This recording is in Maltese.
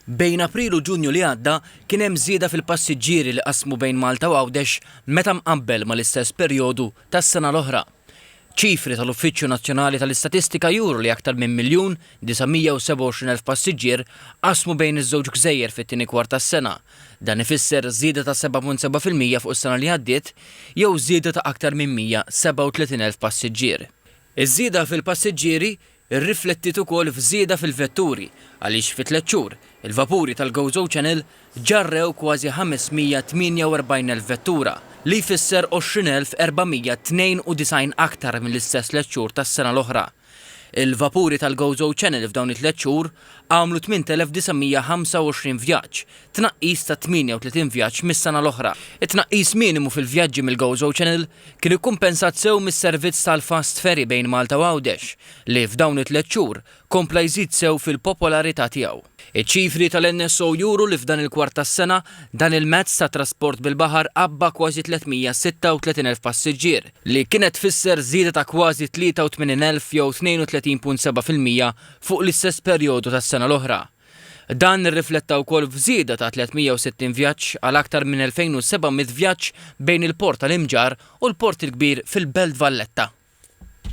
Bejn April u Ġunju li għadda kien hemm żieda fil-passiġġieri li qasmu bejn Malta u Għawdex meta mqabbel mal-istess perjodu tas-sena l-oħra. Ċifri tal-Uffiċċju Nazzjonali tal-Istatistika juru li aktar minn 1,927,000 passiġġier qasmu bejn iż-żewġ gżejjer fit-tieni kwart tas-sena. Dan ifisser żieda ta' 7.7% fuq is-sena li għaddiet jew żieda ta' aktar minn 137,000 passiġġier. Iż-żieda fil-passiġġieri rriflettiet ukoll f'żieda fil-vetturi għaliex fi tliet xhur, il-vapuri tal-Gozo Channel ġarrew kważi 548,000 vettura, li jfisser 20,492 aktar mill-istess tliet xhur tas-sena l-oħra. Il-vapuri tal-Gozo Channel f'dawn it-tliet xhur għamlu 8,925 vjaġġ, tnaqqis ta' 38 vjaġġ mis-sena l-oħra. It-tnaqqis minimu fil-vjaġġi mill-Gozo Channel kien ikkumpensat sew mis-servizz tal-fast ferry bejn Malta u Għawdex, li f'dawn it-tliet xhur kompla jżid sew fil-popolarità tiegħu. Iċ-ċifri tal-NSO juru li f'dan il-kwart tas-sena, dan il-mezz ta' trasport bil-baħar għabba kważi 336,000 passiġġier, li kienet tfisser żieda ta' kważi 83,000 jew 32.7% fuq l-istess perjodu tas-sena l-oħra. Dan irrifletta wkoll f'żieda ta' 360 vjaġġ għal aktar minn 2,700 vjaġġ bejn il-Port tal-Imġarr u l-Port il-Kbir fil-Belt Valletta.